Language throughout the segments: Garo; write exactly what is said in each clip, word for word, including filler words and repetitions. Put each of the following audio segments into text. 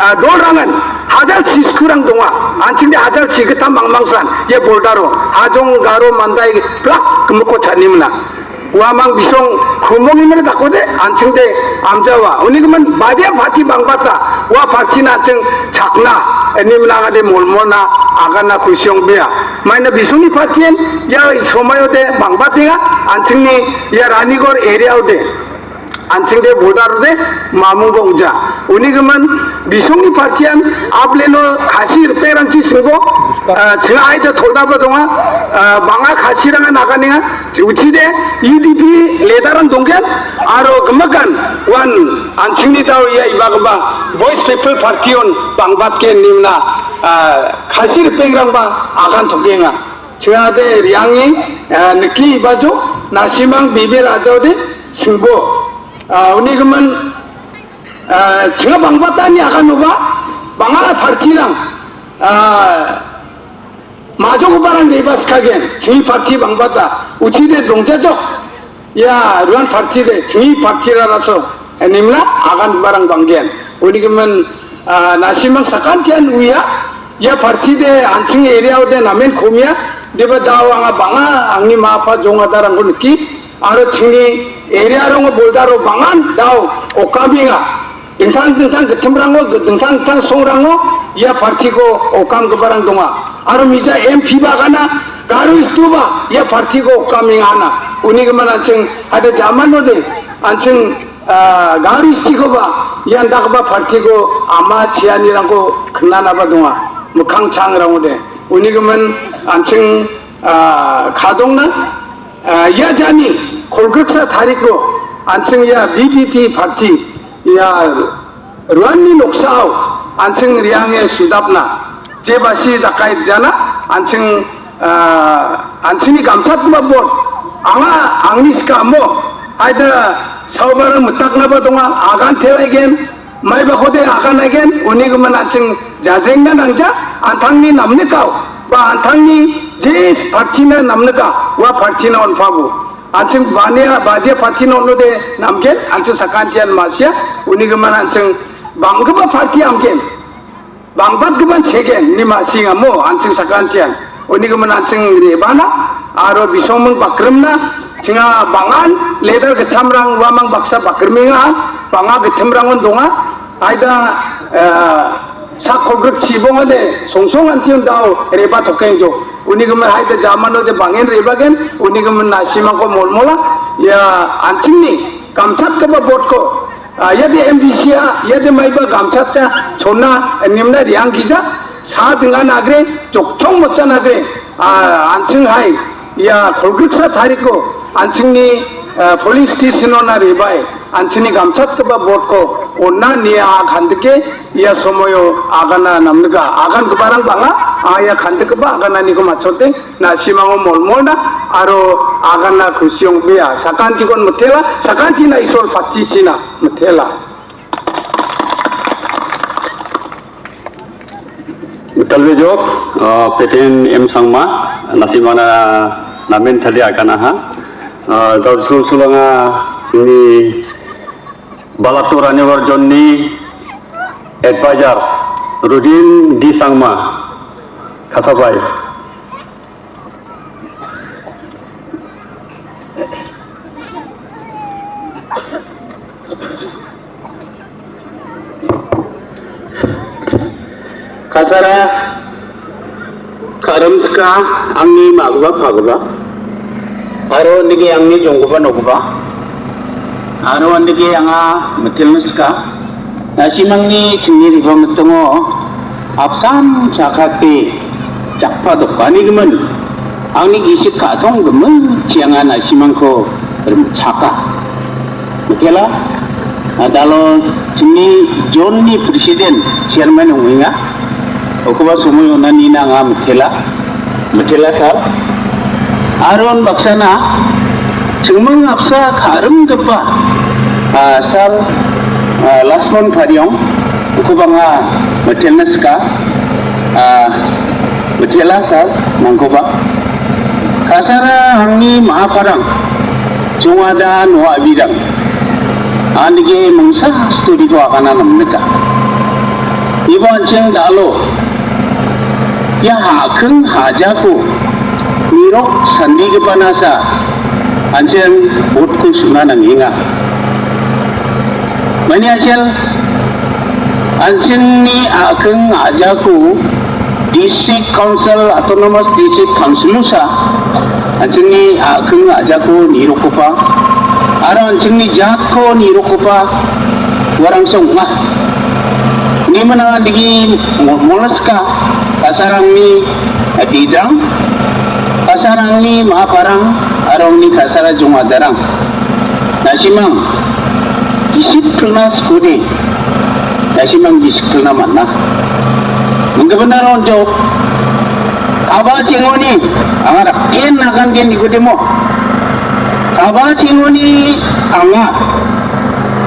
a, dolrangan hajal chiskurang donga. An·chingde hajal chigittam mangmangsan, ia bordero. Hajong, Garo, Mandai, plak gimikko chanimna. Uamang bisong khulmongimre dakode, an·chingde amjawa. Unigimin badia parti bangbata, ua partina an·ching chakna, inimnangade molmolna, aganna kusiong bea. Maina bisongni partien, ia somoiode bangbatenga, an·chingni ia Ranigor areaode. An·chingde borderode mamungba ong·ja. Unigimin bisongni partian ableno Khasi ripengrangchi singbo, ah, ching·aide tolnaba donga, ah, bang·a Khasirangan aganenga, uchide U D P leaderrang donggen, aro gimikan uan an·chingni dao ia ibagipa Voice People Partyon bangbatgen nimna, ah, Khasi ripengrangba agan tokenga. Ching·ade re·ange, ah, niki ibajo, nasimang bebe rajaode singbo. Ah, unigimin, ah, ching·a bangbatani aganoba, bang·a partirang, ah, majogiparang deba sikagen, ching·i parti bangbata, uchide dongjajok. Ia ruan partide, ching·i partiraraso, eh, nimla agan barang banggen. Unigimin, ah, nasimang sakantian uia, ia partide an·ching areaode namen komia, deba dao anga bang·a angni ma·apa jong·adarangko niki, aro ching·ni arearango borderrango bang·an dao okamenga. Dingtang dingtang gittimrango, dingtang dingtang songrango ia partiko okamgiparang donga. Aro mija M P ba agana, Garo Hills-oba ia partiko okamengana. Unigimin an·ching haida jamanode an·ching, ah, Garo Hills-tikoba ian dakgipa partiko ama chianirangko knanaba donga. Mikkang changrangode. Unigimin an·ching, ah, kadongna, ah, ia jani kolgriksa tariko an·ching ia B P P parti ia ruanni noksao an·ching re·ange sudapna, jebasi dakai jana an·ching, ah, an·chingni gamchatgipa bot, anga angni skamo aida saobarang mitaknaba donga, agan telaigen, maibakode agan aigen, unigimin an·ching jajengna nangja, an·tangni namnikao, ba an·tangni je partina namnika, ua partina on·pabo. An·ching bania, badia parti-na on·ode namgen, an·ching sakantian ma·sia, unigimin an·ching banggipa parti amgen, bangbatgipan chegen, ine ma·sina mo, an·ching sakantian. Unigimin an·ching re·bana, aro bisongming bakrimna, ching·a bang·an leader gitchamrang uamang baksa bakrimenga, bang·a gittimrangon donga, Aida, eh, sak kolgrik chibongade songsong antion dao re·batokengjok. Unigimin aida jamanode bang·en re·bagen, unigimin nasimangko molmola, ia an·chingni gamchatgipa botko, ah, iade M D C-a, iade maiba gamchatsa chona, eh, nimna re·anggija, sa dingan agre, jokchong motchan agre, ah, an·ching hai, Ia kolgriksa tariko an·chingni, eh, police station-ona re·bae, an·chingni gamchatgipa botko on·na ine a·kandike ia somoio agana namnika. Agangiparang bang·a, a ia kandikgipa agananiko matchote, na·simango molmolna aro agana kusiong bea. Sakantikon mitela, sakantina Isol pattichina mitela. Talbejok, ah, Peten M Sangma, nasimangna namen tadi aganaha. Ah, dal sul sulanga ni Balato Ranibor Jonni advisor Rudin D Sangma, Kasabai. Kasara ka·rimsika angni ma·gipa pagipa, aro nike angni jonggipa nokgipa, aro andike anga mitelna sika. Na·simangni chingni riba mitingo apsan chakate jakpa dokanigimin angni gisik ka·tong gimikchi anga na·simangko rimchaka. Mitela, adalo chingni zone-ni president, chairman ong·enga. Okoba somoi onanina anga mitela. Mitela sal. Aron baksana chingming apsa ka·rimgipa, ah, sal, ah, Lashmon Kariong, uko bang·a mitelna sika, ah, mitela sal, nangkoba. Kasara angni ma·aparang, jongada noa abirang, andige mingsa storiko agana namnika. Iba an·ching dalo ia a·king a·jako nirok sandigipanasa an·ching botko su·na nangenga. Mani a·chel an·chingni a·king a·jako District Council, Autonomous District Council-osa an·chingni a·king a·jako nirokgipa aro an·chingni jatko nirokgipa uarangsa ong·a. Nimina digi mo-, molaska kasarangni bidrang, kasarangni maparang, arongni kasara jongadarang. Nasimang gisik pilna skode, nasimang gisik pilna man·a. Menggimin aro onjok, aba chengoni, anga rakken nagan gen nikodemo. Aba chengoni anga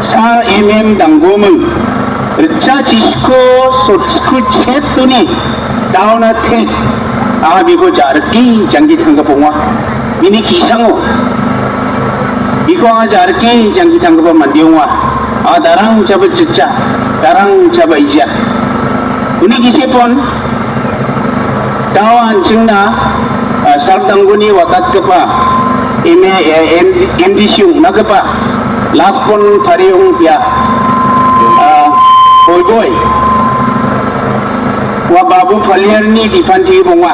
sa M M danggoming, ritcha chisko sotsko chetoni daona tek, anga biko jariki janggi tanggipa ong·a. Bini ki·sango biko anga jariki janggi tanggipa mande ong·a. Anga darang jaba jija, darang jaba ija. Uni gisepon dao an·chingna, ah, sal danggoni watatgipa M A, eh, M-, M D C ong·nagipa Laspon Pariong ia, ah, Boiboi ua Babu Paliarni bipanti bonga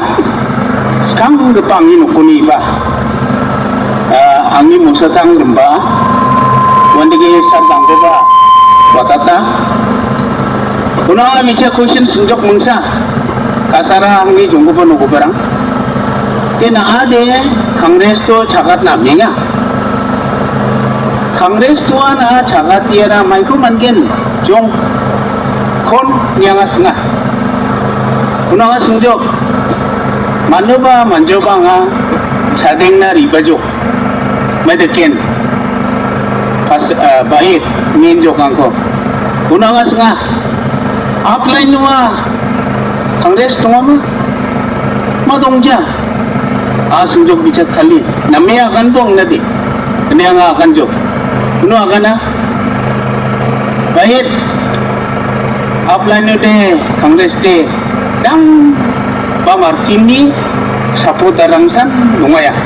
skanggipa angni nokoniba, ah, angni mosatang rimba uandake sal danggipa watata. Uno anga me·chik question singjok mingsa, kasara angni jonggipa nogiparang. Te na·ade Congress-o chagatna amenga. Congress-oan a·a chagatiara maiko man·gen jong kon nianga singa. Uno anga singjok, manoba manjoba anga chadengna ribajok. Maideken pas, ah, ba·e min jokangko. Uno anga singa. Upline-oa Congress dongama? Ma dongja? A singjok bichak kali. Name agan dong nadi. Ini anga agan jok. Uno agana. Ba·e upline-ode Congress-de dang ba Martin-ni supporter-rangsan dongaya.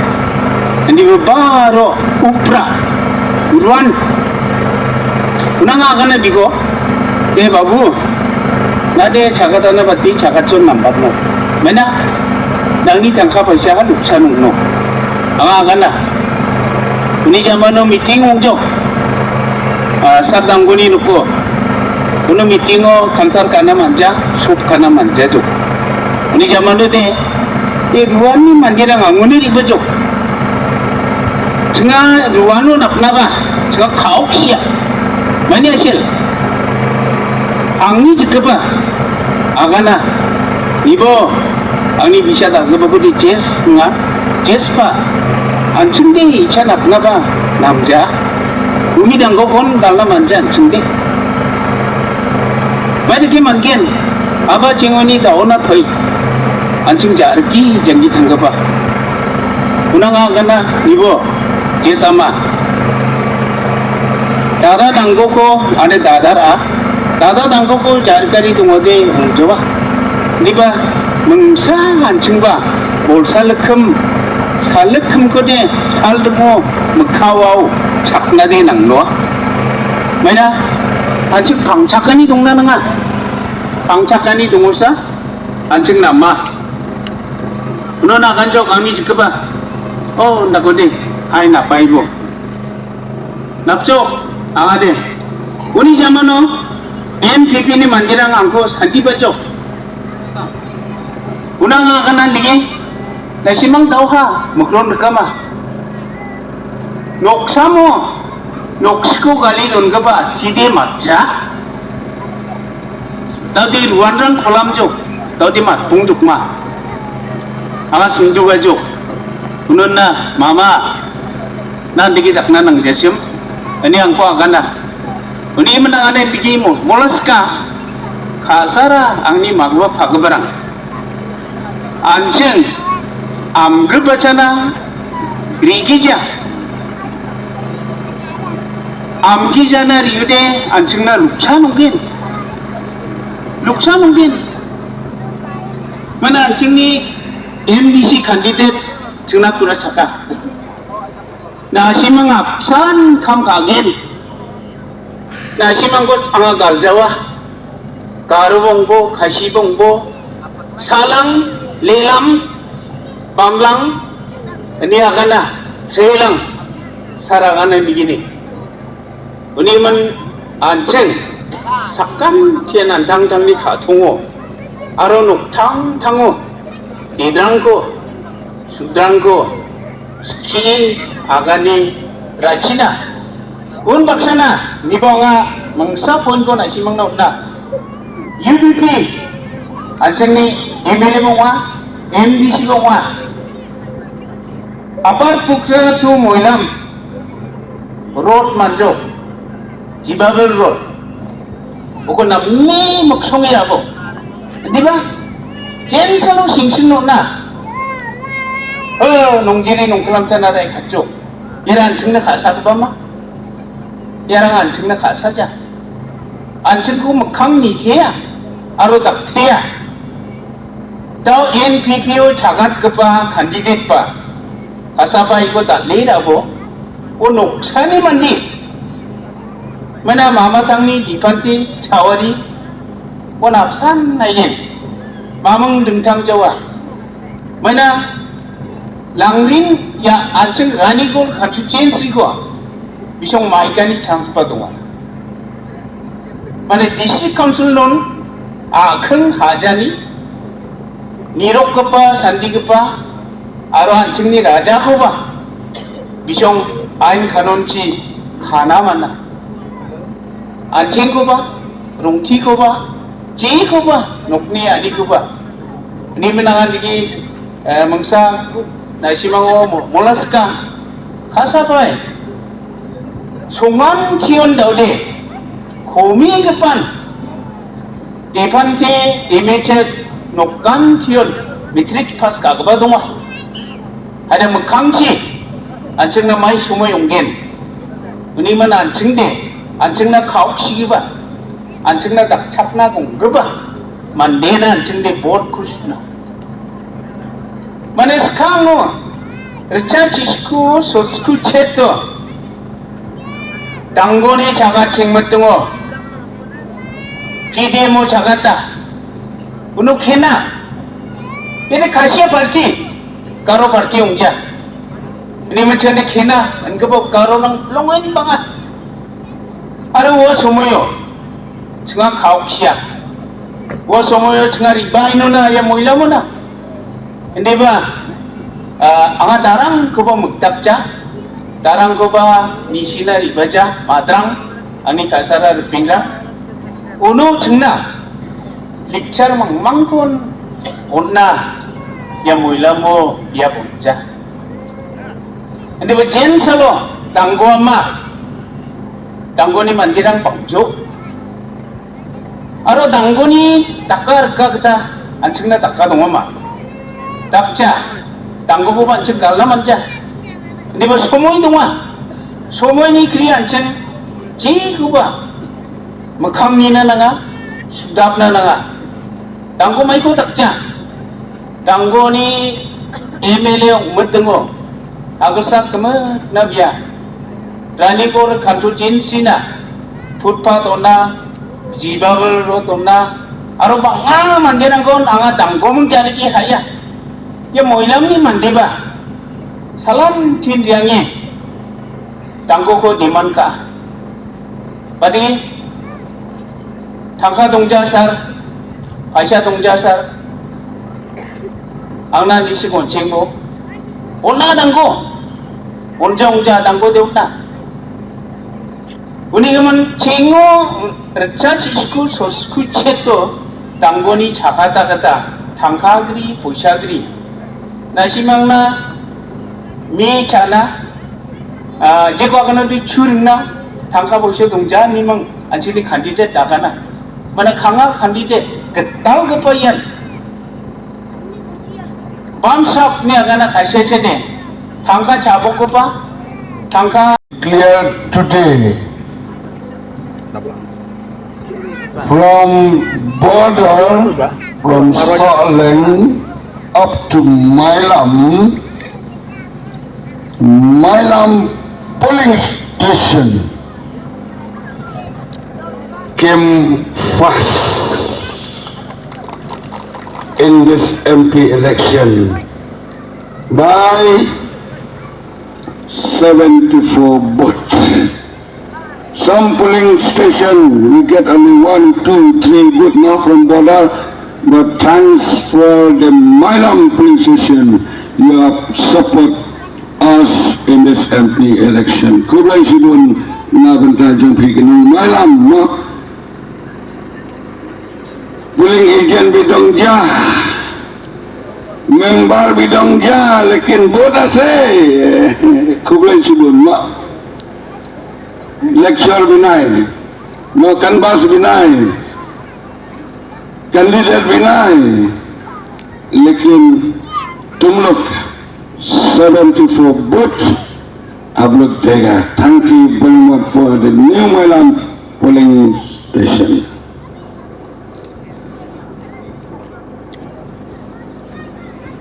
Indiba baro upra uruan. Unang agana biko, "E babu, nade chagatana bati chagatchon nambatmo. Mena, nangni tangka paisa ha luksan ong·no." Anga agana. Uni jamano meeting ong·jok. Ah, sal danggoni noko. Uno meeting-o kansar kana manja, sop kana manja jok. Uni jamano de, e ruanni manderang anguni ribajok. Chinga ruano napnaba, chinga kaoksia. Mani asil. Angni jikgipa agana, nibo, angni bisa dal·gipako de jes ong·a, jesba, an·chingde icha napnaba namja, umi danggokon dal·na manja an·chingde. Maidake man·gen, aba chengoni daona toi, an·ching jariki janggi tanggipa. Unang agana, nibo, jes ama. Dada danggoko, ane dadar a. Dada danggoko jargari dongode ong·joa. Niba mingsa an·chingba bolsalikim, salikkimkode saldimo mikkawao chaknade nangnoa. Maina an·ching pangchakani dongna nanga. Pangchakani dongosa an·ching nama. Uno naganjok angni jikgipa. Oh, dakode, ai napaibo. Napjok, angade. Uni jamano N P P ni manderang angko sandibajok. Unang agana nigi, nasimang dauha, miklon rikama. Noksamo, noksiko gali dongipa tide matcha. Daode ruanrang kolamjok, daode matpung jokma. Anga singdugajok. Unonna, mama, nandigi dakna nangjasim. Ini angko agana. Uni menangane bigi mo, molaska. Kasara angni magua pagibarang. An·ching amgipachana rigija. Amgijana riode an·chingna luksan ong·gen. Loksan ong·gen. Mana an·chingni M D C candidate chingna pura chaka. Na·simang apsan kam ka·gen. Na·simangko anga galjawa. Garo bongbo, Khasi bongbo, Salang, Lelam, Bamlang, ini agana, Selang, Saragana begini. Uniman an·ching sakantian an·tangtangni ka·tongo aro noktangtango dedrangko, sudrangko skie agane ra·china. Unbaksana nibo anga mangsa pointko na·simangna on·a. U D P an·chingni M L A-ba ong·a, M D C-ba ong·a. Upper Pukra to Moilam road manjok, Jibabel road. Uko namni miksonge abo. Indiba? Jensalo singsin nona. Eh, nongjini nongkalam tanara ikatjo. Iara an·chingna ka·sagipa ma? Iarang an·chingna ka·saja. An·chingko mikkang nitea aro daktea. Dao N P P-o chagatgipa candidate-ba ka·sapaiko dal·e rabo. O noksani mande. Mana mamatangni dipante chawari. O napsan naigen. Mamung dingtang jawa. Mana langrin ia an·ching Ranigol constituency-ko bisong maikani chance-ba donga. Mane district council-non a·king hajani nirokgipa, sandigipa aro an·chingni rajakoba bisong ain kanonchi kana man·a. An·chengkoba, rongtikoba, jekoba, nokni a·nikoba. Ine minangan digi, eh, mangsa na·simango mo-, molaska. Ka·sapai. Songan tion daode. Komigipan. Depante, demeche, nokan tion. Matric pass ka·gipa donga. Ada mikkangchi, an·chingna mai somoi ong·gen. Uniman an·chingde, an·chingna kaoksigipa, an·chingna dakchakna gonggipa mandena an·chingde vote-ko sina. Mane skango, richa chisku, sotsku cheto, danggoni chaga chengmetongo, P D M-o chagata, uno kena, ini kasia party, Garo party ong·ja. Ini menchande kena, engkebo Garo nang longen banga. Aro ua somoio, chinga kaoksia. Ua somoio chinga riba inona, ia moila mona. Indiba, ah, anga darangkoba mikdakja, darangkoba nisina ribaja, madrang, ani kasara ripingra. Uno chingna, lecture mangmangkon on·a, ia moilamo ia bonja. Indiba jensalo, danggo ama, danggoni mandirang bangjo. Aro danggoni daka rika gita an·chingna daka dongama. Dakja, danggokoba an·ching galna manja. Indiba somoi donga. Somoini kri an·ching jekoba mikkang nina nanga, sudapna nanga. Danggo maiko dakja. Danggoni M L A ong·mitingo, agilsa kimitna bia. Ranibor constituency-na footpath on·a, Jibabel road on·a, aro bang·a manderangkon anga danggoming jariki ha·ia. Ia moilamni mandeba salantin riange danggoko demand ka·a. Badi, tangka dongja sar, paisa dongja sar, angna nisi gonchengbo, on·a danggo, onja ongja danggo de on·a. Uni gimin chengo richa chisku sosku cheto danggoni chakata kata tangka gri, poisa gri. Na·simangna me chana, ah, jeko agana di churingna tangka poisa dongja nimang an·chingni candidate dagana. Mana kanga candidate gitalgipa ian. Bamsapni agana kaisa chene tangka chabokgipa, tangka clear today. From border, from Saleng up to Mailam, Mailam polling station came first in this M P election by seventy-four votes. Some polling station, we get only one, two, three vote now from border, but thanks for the Mailam polling station, you have support us in this M P election. Khublai shibun na bynta jong phi kanu Mailam mo. Polling agent bi dong ja. Member bi dong ja, lekin vote ase. Khublai shibun ma. Lecture bi nai. No canvass bi nai. Candidate bi nai. Lekin tum log seventy-four vote aap log dega. Thank you very much for the new Mailam polling station.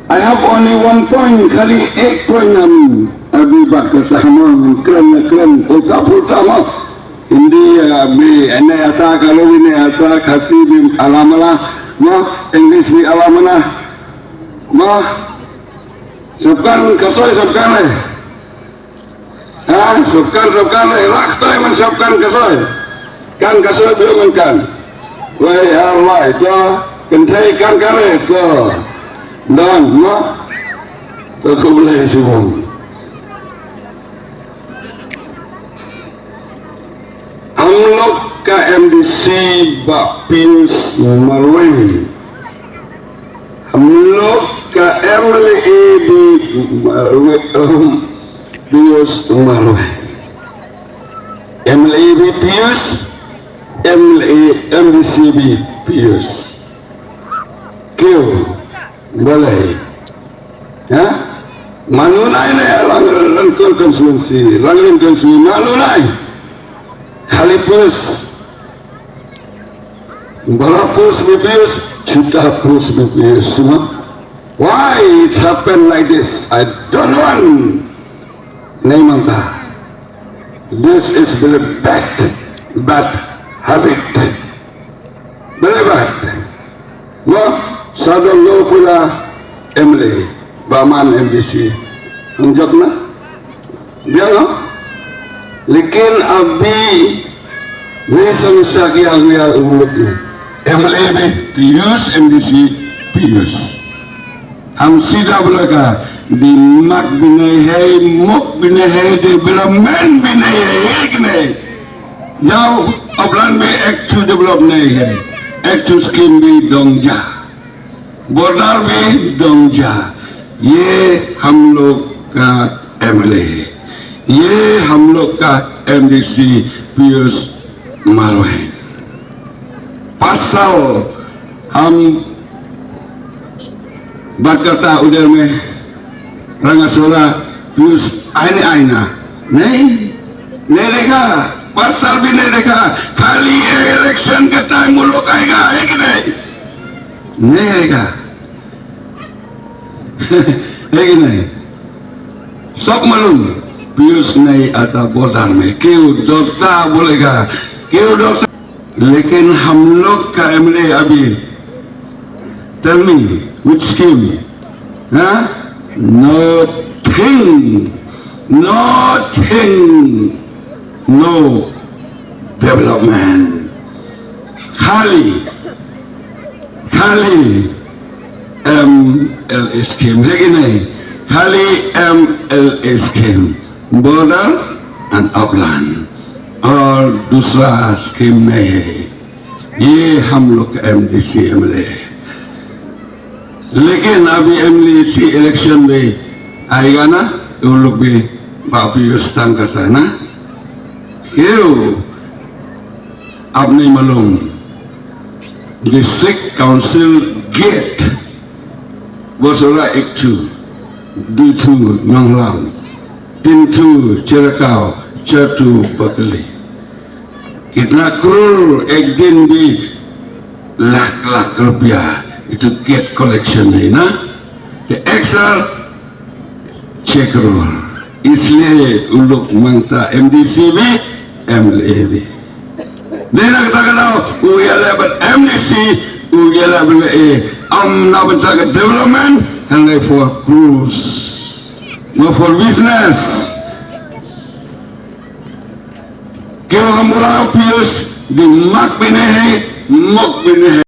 I have only one point, khali ek point ham abhi baat karta ham, kren, kren, ulta pulta ham. Hindi, ah, bhi, ene aisa, Garo bhi ne aisa, Khasi bhi alamala, no, English bhi alamala, no, sabkan kasoi, sabkan hai. Ha, sabkan, sabkan, eh, rak tai man sabkan kasoi. Kan kasoi biu man kan. Wai, har wai, to, kenthai kan kare, to. Don, no? To, khublai shibun. हम लोग का एमडीसी बा पीयूष मरवे, हम लोग का एमएलए भी मरवे, अम, पीयूष मरवे। एमएलए भी पीयूष, एमएलए, एमडीसी भी पीयूष। क्यों? Boleh. Ya? Manu nai ne Lang-, Langkur constituency, Langlim constituency, manu nai. Khali pus. Bala pus B P S, chuta pus B P S, semua. Why it happened like this? I don't want. Nai mangka. This is very bad, bad habit. Belebat. Mo, sadong lo pula M L A, baman M D C. Hanjak na? Dia no? Lekin abhi nahi samajhta ki aage aage hum log ki M L A bhi piyush, M D C piyush. Hum seedha bole ka, dimag bhi nahi hai, mukh bhi nahi hai, development bhi nahi hai, ek nahi. Jao, Upland mein ek thu develop nahi hai, ek thu scheme bhi dong ja, border bhi dong ja. Ye hum log ka M L A, ye hum log ka M D C Piyush Marwe hai. Paanch saal hum baat karta udhar mein, Rangasola, Piyush, aina, aina. Nahi, nahi dekha, paanch saal bhi nahi dekha, khali election ke time wo log aayega, hai ki nahi? Nahi aayega. Hai ki nahi? Sab malum, Piyush nahi aata border mein, kyun dorta bolega, kyun dorta? Lekin hum log ka M L A abhi, tell me, which scheme? Huh? Nothing. Nothing. No development. Khali, khali M L A scheme. Hai ki nahi? Khali M L A scheme. Border and Upland. Aur dusra scheme nahi hai. Ye hum log ka M D C M L A. Lekin abhi M L A C election mein aayega na, to log bhi wapas tang karta na. Kyun? Aap nahi malum, District Council gate, Basora ek thu, dui thu Nonglam, tin thu Cherkao, char thu Bakali. कितना करोड़ एक दिन भी लाख लाख रुपया itu gate collection है ना? तो एक साल छह करोड़। इसलिए उन लोग मांगता एमडीसी भी, एमएलए भी। Dena kata-kata, u yala ban MDC, u yala ban e, am na ban ta development, and like for cruise, not for business. Kyo hamura pius di mak bine hai, mok bine hai.